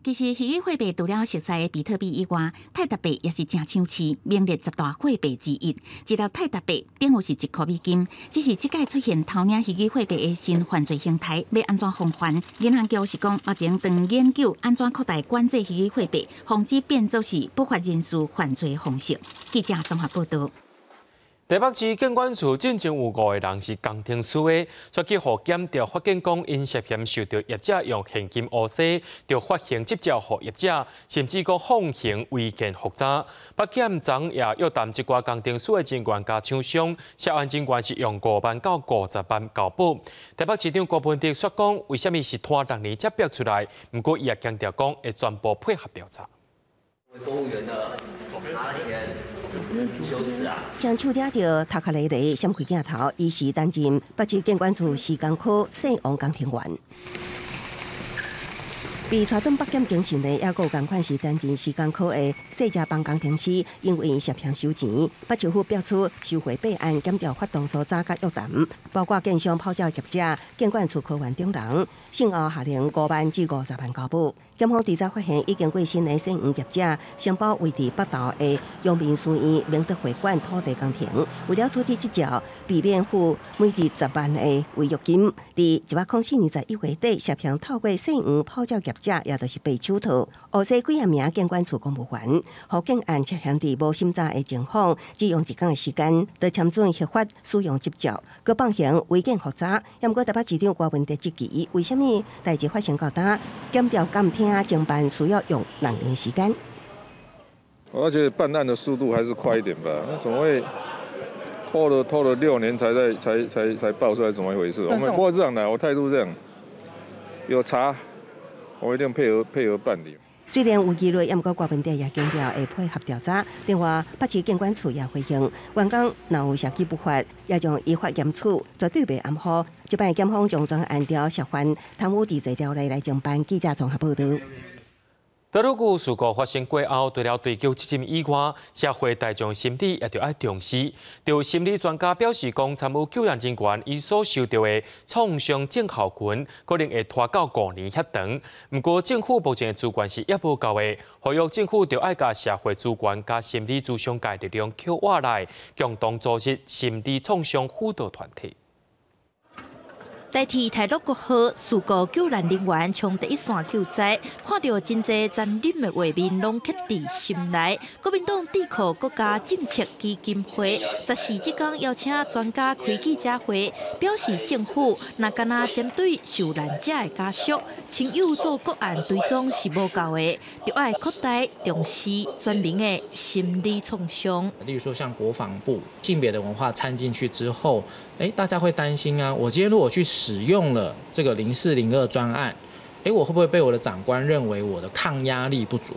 其实，虚拟货币除了熟似的比特币以外，泰达币也是诚抢市，名列10大货币之一。一粒泰达币等于是1块美金。只是这届出现偷领虚拟货币的新犯罪形态，欲按怎防范？银行局是讲，目前正研究按怎扩大管制虚拟货币，防止变做是不法人士犯罪方式。记者综合报道。台北市警管处进前有5个人是工程师的，煞去予检调发现讲，𪜶涉嫌受著业者用现金乌洗，著发行执照予业者，甚至阁放行违建复查。北检昨也约谈一寡工程师的人员佮厂商，涉案人员是用5万到50万交保。台北市长郭文哲煞讲，为啥物是拖6年才逼出来？毋过伊也强调讲，会全部配合调查。公务员的拿钱。羞耻啊！将手抓著头壳咧咧，闪开镜头，伊是担任北市警管处施工科姓王工程员。被带转北检侦讯的，犹阁有仝款是担任施工科的细家帮工程师，因为涉嫌收钱，北市府表出收回备案，检调发动搜查佮约谈，包括建商抛照业者、警管处科员等人，先后下令5万至50万交保。检方调查发现，已经过身的姓黄业者，承包位伫北投的阳明书院明德会馆土地工程，为了取得执照，避免付每日10万的违约金。伫104年11月底，涉嫌透过姓黄抛照业者，也就是白手套，乌洗几仔名警管处公务员，予警案涉嫌伫无审查的情况，只用一工的时间，就签准核发使用执照，阁放行违建复查。毋过台北市长郭文哲质疑，为啥物代志发生到今，检调监听侦办需要用2年时间？我觉得办案的速度还是快一点吧，那怎么会拖了6年才爆出来？怎么一回事？我们不过这样的，我态度这样，有查，我一定配合办理。虽然有疑虑，毋过郭文哲也强调会配合调查。另外，北市警管处也回应，员工若有涉及不法，也将依法严处，绝对袂含糊。这摆检方将全案按照涉犯贪污治罪条例来侦办。记者综合报道。多禄谷事故发生过后，除了追究责任以外，社会大众心理也著爱重视。就心理专家表示讲，参与救援人员伊所受著的创伤症候群，可能会拖到5年遐长。毋过，政府目前的资源是犹无够的，呼吁政府著爱共社会资源佮心理咨商界力量扣倚来，共同组织心理创伤辅导团体。代替太鲁阁号事故救难人员冲第一线救灾，看著真济残忍的画面，拢刻伫心内。国民党智库国家政策基金会14这工邀请专家开记者会，表示政府若干焦针对受难者的家属、亲友做个案追踪是无够的，著爱扩大重视全民的心理创伤。例如说，像国防部性别的文化掺进去之后，大家会担心啊，我今天如果去使用了这个0402专案，我会不会被我的长官认为我的抗压力不足？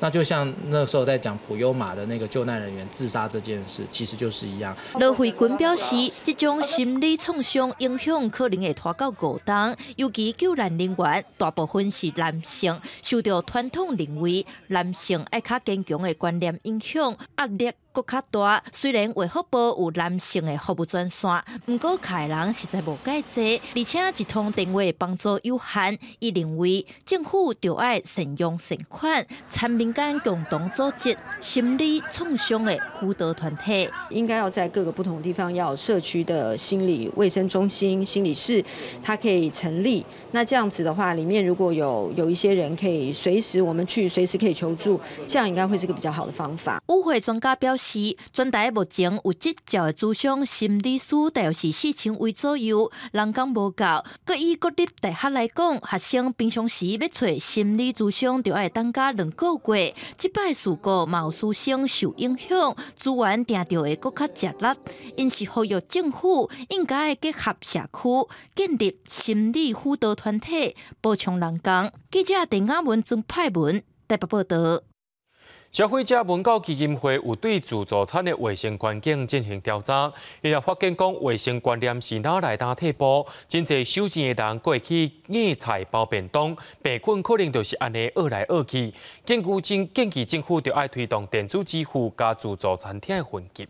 那就像那时候在讲普悠玛的那个救难人员自杀这件事，其实就是一样。罗慧群表示，这种心理创伤影响可能会拖到5冬，尤其救难人员大部分是男性，受到传统认为男性爱较坚强的观念影响，压力阁较大。虽然卫福部有男性的服务专线，毋过敲的人实在无介济，而且一通电话帮助有限。伊认为政府著爱善用善款，参民间共同组织心理创伤的辅导团体，应该要在各个不同地方要有社区的心理卫生中心、心理室，它可以成立。那这样子的话，里面如果有一些人可以随时我们去，随时可以求助，这样应该会是个比较好的方法。与会专家表示，全台目前有执照的咨商心理师大约是4000位左右，人工无够。阁以国立大学来讲，学生平常时欲揣心理咨商，就爱等加2个月。这摆事故嘛有师生受影响，资源定著会阁较吃力。𪜶是呼吁政府应该结合社区，建立心理辅导团体，补充人工。记者郑雅文、曾派文台北报道。消费者文教基金会有对自助餐的卫生环境进行调查，伊也发现讲卫生观念是哪来当退步，真济收钱的人阁会去硬菜包便当，病菌可能就是按呢僫来僫去。建议政府著爱推动电子支付佮自助餐厅的分级。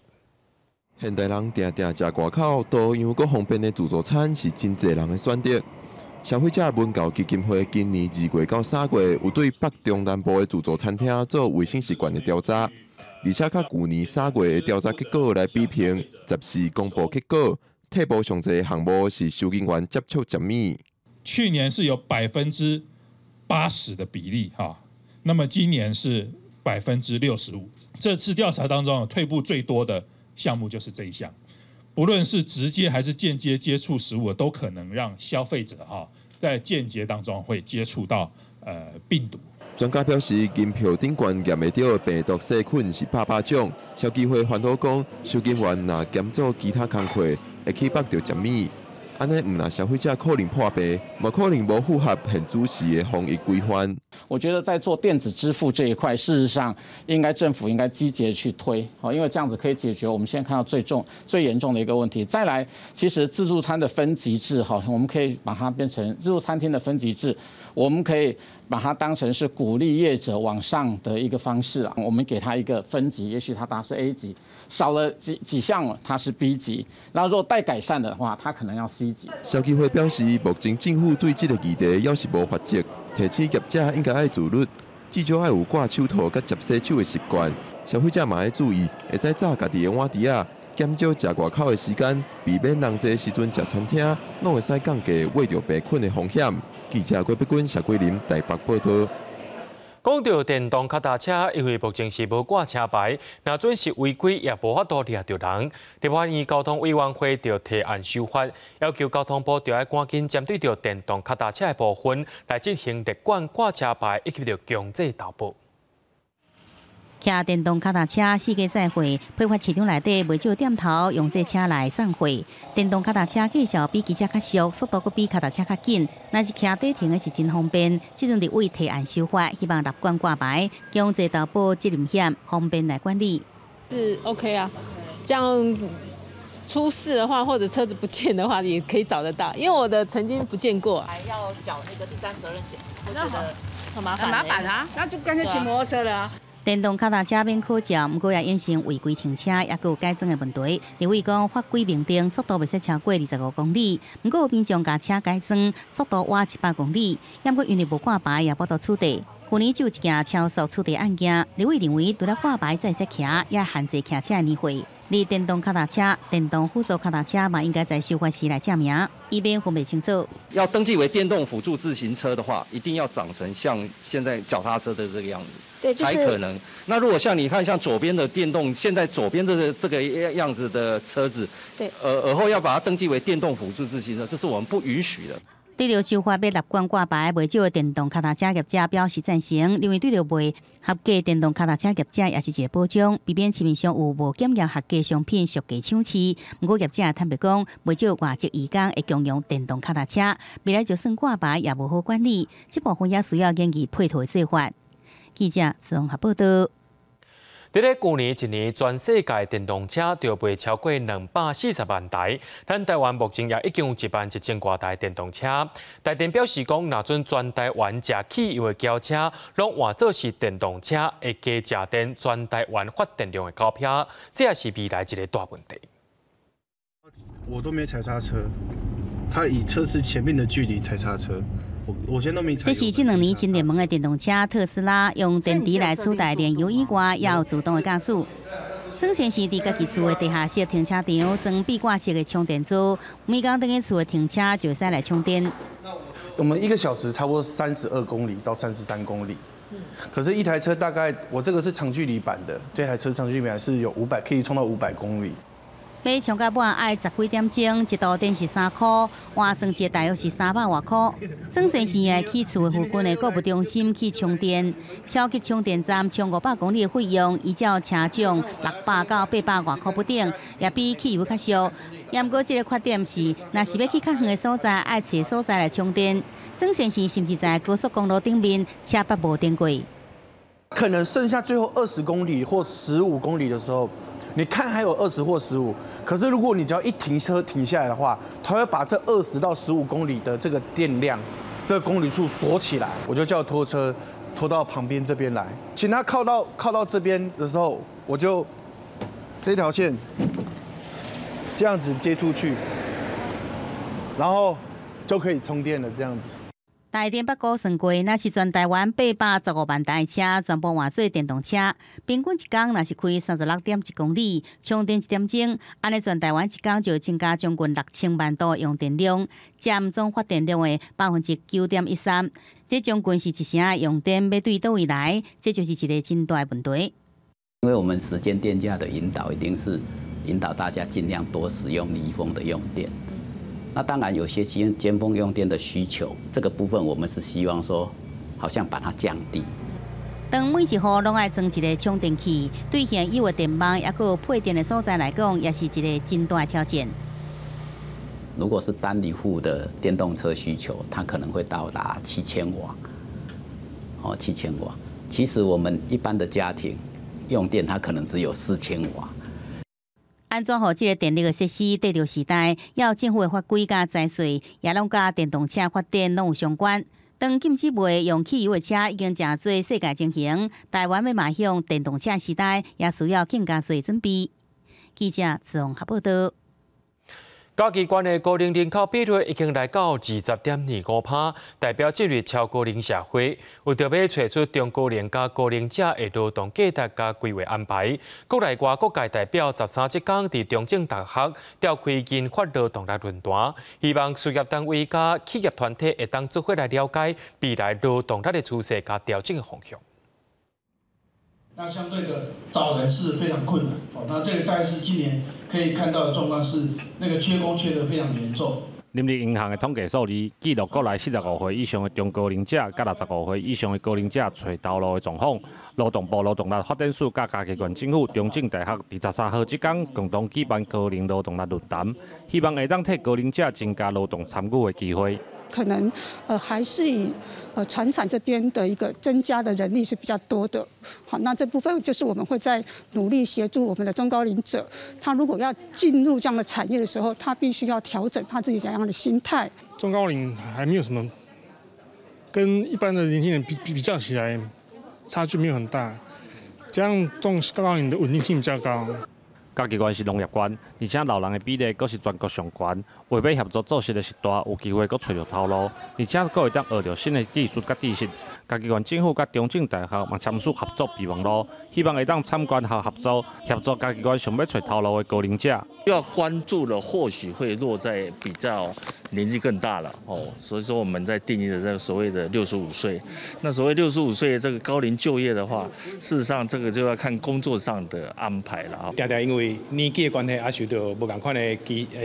现代人定定食外口多样阁方便的自助餐是真济人的选择。消费者文教基金会今年2月到3月，有对北中南部的自助餐厅做卫生习惯的调查，而且佮旧年3月的调查结果来比拼，14公布结果，退步上济项目是收银员接触食物。去年是有80%的比例哈，那么今年是65%。这次调查当中，退步最多的项目就是这一项。不论是直接还是间接接触食物，都可能让消费者哈在间接当中会接触到病毒。专家表示，银票顶悬验会著的病毒细菌是百百种。消基会烦恼讲，收银员若兼做其他工课，会去缚著食物，按呢毋但消费者可能破病，嘛可能无符合现主时的防疫规范。我觉得在做电子支付这一块，事实上应该政府应该积极去推，因为这样子可以解决我们现在看到最重、最严重的一个问题。再来，其实自助餐的分级制，哈，我们可以把它变成自助餐厅的分级制，我们可以把它当成是鼓励业者往上的一个方式啊。我们给他一个分级，也许他达是 A 级，少了几项它是 B 级，然后如果待改善的话，它可能要 C 级。消基会表示，目前政府对这个议题犹是无罚则，提醒业者应该爱自律，至少爱有挂手套佮接洗手的习惯。消费者嘛爱注意，会使扎家己的碗碟仔，减少食外口的时间，避免人济时阵食餐厅，拢会使降低秽著病菌的风险。记者郭碧君、谢桂林台北报道。讲到电动脚踏车，因为目前是无挂车牌，若准是违规也无法度掠著人。立法院交通委员会就提案修法，要求交通部著爱赶紧针对著电动脚踏车的部分来进行列管挂车牌以及著强制投保。骑电动脚踏车四界载货，批发市场内底袂少店头用这车来送货。电动脚踏车价数比机车较俗，速度阁比脚踏车较紧，若是骑短程的是真方便。这阵立委提案修法，希望立管挂牌，强制投保责任险，方便来管理。是 OK 啊，这样出事的话，或者车子不见的话，也可以找得到。因为我的曾经不见过，还要缴那个第三责任险，我觉得很麻煩，很麻煩啊，那就乾脆騎摩托車了啊。電動腳踏車免考照，毋過也衍生違規停車，抑閣有改裝的問題。立委講法規明定速度袂使超過25公里，毋過有民眾共車改裝，速度倚100公里，猶閣因為無掛牌也無法度處罰。去年就有一件超速處罰案件，立委認為除了掛牌才會使騎，也限制騎車的年歲。而電動腳踏車、電動輔助腳踏車嘛，應該在修法時來正名，以免分袂清楚。要登記為電動輔助自行車的話，一定要長成像現在腳踏車的這個樣子，對，才可能。那如果像你看，像左邊的電動，現在左邊這個樣子的車子，對，而後要把它登記為電動輔助自行車，這是我們不允許的。對著修法欲納管掛牌，袂少的電動腳踏車業者表示贊成，認為對著袂合格電動腳踏車業者也是一個保障，避免市面上有無檢驗合格商品俗價搶市。毋過業者坦白講，袂少外籍移工會共用電動腳踏車，未來就算掛牌也無好管理，這部分也需要研究配套的做法。記者綜合報道。佇咧舊年一年，全世界電動車就賣超過240萬台。咱台灣目前也已經有1萬1千外台電動車。台電表示講，若準全台灣食汽油的轎車攏換做是電動車，會加食電全台灣發電量的9%，這也是未來一個大問題。我都沒踩剎車，他以車子前面的距離踩剎車。我先都沒。這是這兩年真熱門的電動車特斯拉，用電池來取代燃油以外，也有自動的駕駛。總線是佇家己厝的地下室停車場裝壁掛式的充電座，每工轉去厝的停車就會使來充電。我們一個小時差不多32公里到33公里，可是，一台車大概我這個是長距離版的，這台車長距離版是有五百，可以充到500公里。欲充到滿愛十幾點鐘，一度電是3箍，換算一大約是300外箍。總線是會去厝的附近的購物中心去充電，超級充電站充500公里的費用，依照車種600到800外箍不等，也比汽油較俗。毋過這個缺點是，若是欲去較遠的所在，愛揣所在來充電。總線是甚至在高速公路頂面，車捌無電過。可能剩下最後20公里或十五公里的時候。你看還有20或15，可是如果你只要一停車停下來的話，它會把這20到15公里的這個電量，這個公里數鎖起來。我就叫拖車拖到旁邊這邊來，請他靠到這邊的時候，我就這條線這樣子接出去，然後就可以充電了，這樣子。台電捌估算過，若是全台灣815萬台車全部換做電動車，平均一工若是開36.1公里，充電一點鐘，按呢全台灣一工就增加將近6000萬度用電量，佔總發電量的9.13%。這將近是一成的用電欲對佗位來？這就是一個真大的問題。因為我們時間電價的引導，一定是引導大家盡量多使用離峰的用電。那當然，有些尖峰用電的需求，這個部分我們是希望說，好像把它降低。當每一戶攏愛裝一個充電器，對現有的電網抑閣配電的所在來講，也是一個真大的挑戰。如果是單一戶的電動車需求，它可能會到達7000瓦，哦，七千瓦。其實我們一般的家庭用電，它可能只有4000瓦。按怎予這个電力的設施綴著時代，猶有政府的法規佮財稅，也攏佮電動車發展攏有相關。當禁止賣用汽油的車已經成做世界情形，台灣欲邁向電動車時代，也需要更加濟準備。記者綜合報道。嘉義縣的高齡人口比率已經來到20.25%，代表進入超高齡社會。為著欲揣出中高齡佮高齡者的勞動價值佮規劃安排，國內外各界代表13這工佇中正大學召開銀髮勞動力論壇，希望事業單位佮企業團體會當做伙來了解未來勞動力的趨勢佮調整的方向。那相對的找人是非常困難，哦，那這個大概是今年可以看到的狀況是，那個缺工缺得非常嚴重。人力銀行的統計數字記錄，國內45歲以上的中高齡者，佮65歲以上的高齡者揣頭路的狀況。勞動部勞動力發展署佮嘉義縣政府、中正大學佇13號這工共同舉辦高齡勞動力論壇，希望會當替高齡者增加勞動參與的機會。可能還是以傳產這邊的一個增加的人力是比較多的。好，那這部分就是我們會在努力協助我們的中高齡者，他如果要進入這樣的產業的時候，他必須要調整他自己怎樣的心態。中高齡還沒有什麼跟一般的年輕人比較起來，差距沒有很大，這樣中高齡的穩定性比較高。嘉義縣是農業縣，而且老人的比例閣是全國上懸。為欲協助做實的序大，有機會閣揣著頭路，而且閣會當學著新的技術佮知識。嘉義縣政府佮中正大學嘛簽署合作備忘錄，希望會當參觀和合作，協助嘉義縣想欲揣頭路的高齡者。要關注的或許會落在比較年紀更大了哦，所以說我們在定義的這個所謂的六十五歲，那所謂六十五歲這個高齡就業的話，事實上這個就要看工作上的安排了啊。定定因為年紀的關係，也受著無仝款的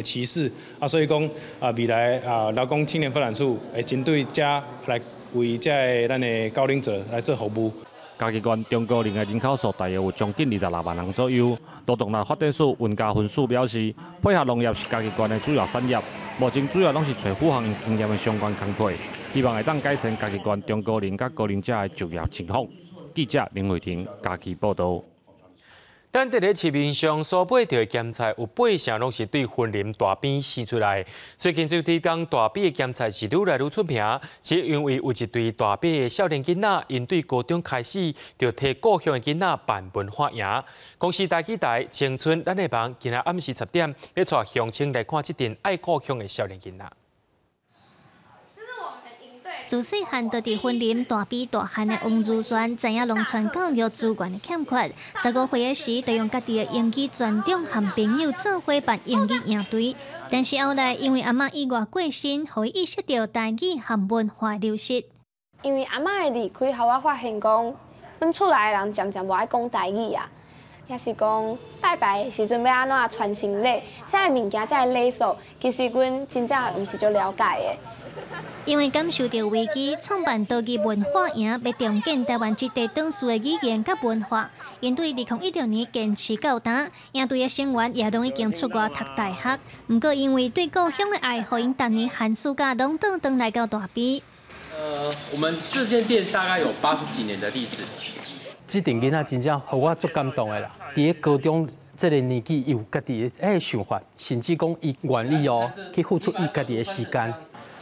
歧視啊，所以講啊，未來啊，勞工青年發展處會針對這來為這个咱的高齡者來做服務。嘉義縣中高齡的人口數大約有將近26萬人左右。勞動力發展署雲嘉分署表示，配合農業是嘉義縣的主要產業，目前主要攏是揣符合經驗的相關工課，希望會當改善嘉義縣中高齡佮高齡者的就業情況。記者林慧婷嘉義報導。咱佇咧市面上所買著的鹹菜，有八成攏是對雲林大邊生出來。最近這幾工大埤的鹹菜是愈來愈出名，是因為有一對大埤的少年囡仔，𪜶對高中開始就替故鄉的囡仔辦文化營。公視台語台青春咱的夢，今仔暗時10點，欲帶鄉親來看這陣愛故鄉的少年囡仔。自細漢就佇雲林大埤大漢的王如璇，知影農村教育資源的欠缺。15歲的時，就用家己的英語專長和朋友做伙辦英語營隊。但是後來因為阿嬤意外過身，予伊意識著台語和文化流失。因為阿嬤的離開，予我發現講，阮厝內的人漸漸無愛講台語啊，抑是講拜拜的時陣欲按怎傳承禮，這个物件，這个禮數，其實阮真正毋是足了解的。因為感受著危機，創辦多語文化營，欲重建台灣這塊當事的語言佮文化。𪜶對2016年堅持到今，營隊的成員也攏已經出外讀大學。毋過因為對故鄉的愛，予𪜶逐年寒暑假攏轉轉來到大埤。我們這間店大概有80幾年的歷史。這陣囡仔真正予我足感動的啦！佇咧高中這个年紀，伊有家己的彼个想法，甚至講伊願意哦去付出伊家己的時間。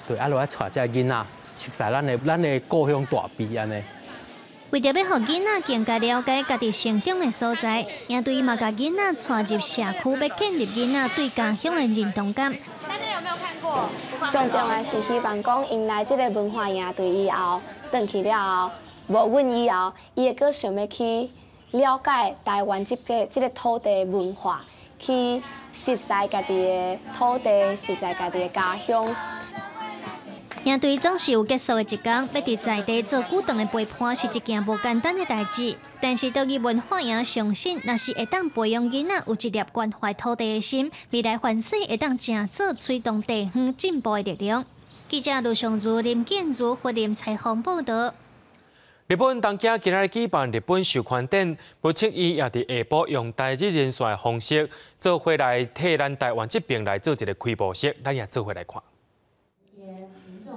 對，啊，落來帶這个囡仔，熟悉咱的故鄉大埤按呢。為著欲予囡仔更加了解家己成長的所在，營隊嘛共囡仔帶入社區，欲建立囡仔對家鄉的認同感。大家有沒有看過？上重要是希望講，𪜶來這个文化營隊以後，轉去了後，無阮以後，伊會閣想欲去了解台灣這塊這个土地文化，去熟悉家己的土地，熟悉家己的家鄉。營隊總是有結束的一天，欲佇在地做久長的陪伴是一件無簡單的代誌。但是多語文化營相信，若是會當培養囡仔有一粒關懷土地的心，未來凡勢會當成做推動地方進步的力量。記者盧尚如、林建如、雲林採訪報導。日本東京今仔日舉辦日本授權展，文策院也佇下晡用台日連線的方式，做伙來替咱台灣這邊來做一个開幕式，咱也做伙來看。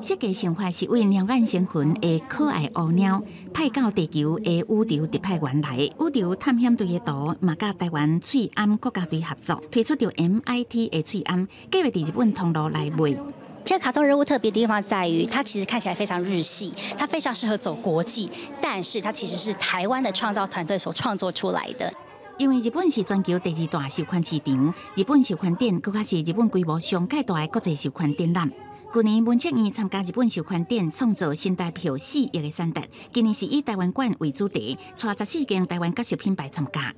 設計想法是為貓眼星雲的可愛烏貓派到地球的宇宙特派員來。宇宙探險隊的圖嘛，佮台灣喙罨國家隊合作，推出著 MIT 的喙罨，計劃佇日本通路來賣。這個卡通人物特別的地方在於，它其實看起來非常日系，它非常適合走國際，但是它其實是台灣的創造團隊所創作出來的。因為日本是全球第二大授權市場，日本授權展閣較是日本規模上蓋大的國際授權展覽。去年文策院參加日本授權展，創造新台票4億的產值。今年是以台灣館為主題，帶14間台灣角色品牌參加。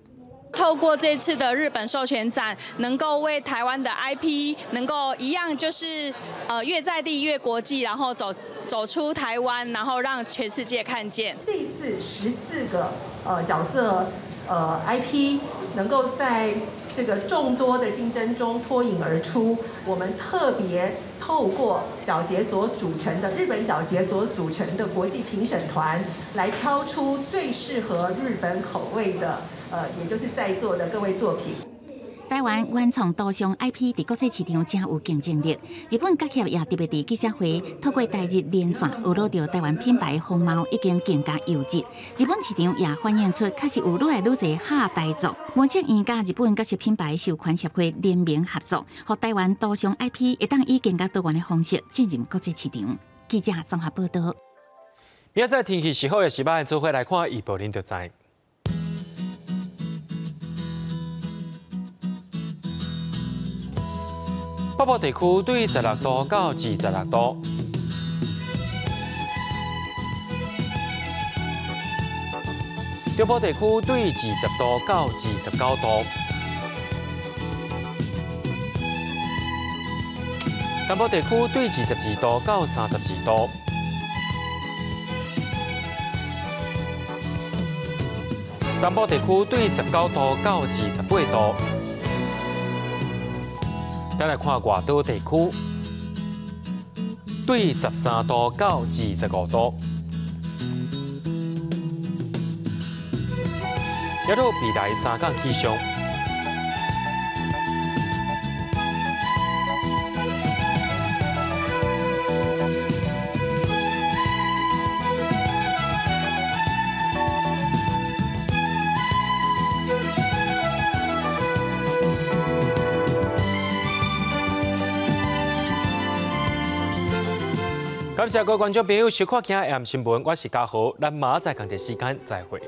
透過這次的日本授權展，能夠為台灣的 IP 能夠一樣，就是越在地越國際，然後走出台灣，然後讓全世界看見。這一次14個角色IP 能夠在這個眾多的競爭中脫穎而出，我們特別透過角協所組成的日本角協所組成的國際評審團，來挑出最適合日本口味的，也就是在座的各位作品。台灣原創圖像 IP 佇國際市場誠有競爭力。日本角協也特別佇記者會，透過台日連線，學到著台灣品牌風貌已經更加優質。日本市場也反映出確實有愈來愈濟下台族。文策院佮日本角色品牌授權協會聯名合作，予台灣圖像 IP 會當以更加多元的方式進入國際市場。記者綜合報導。明仔天气是好抑是䆀，做伙来看预报，恁就知。北部地区对16度到26度。中部地区对20度到29度。南部地区对22度到32度。东部地区对19度到28度。咱来看外岛地区，对13度到25度。犹未来三天气象。感谢各位观众朋友收看《今日 M 新闻》，我是嘉豪，咱明仔载仝一时间再会。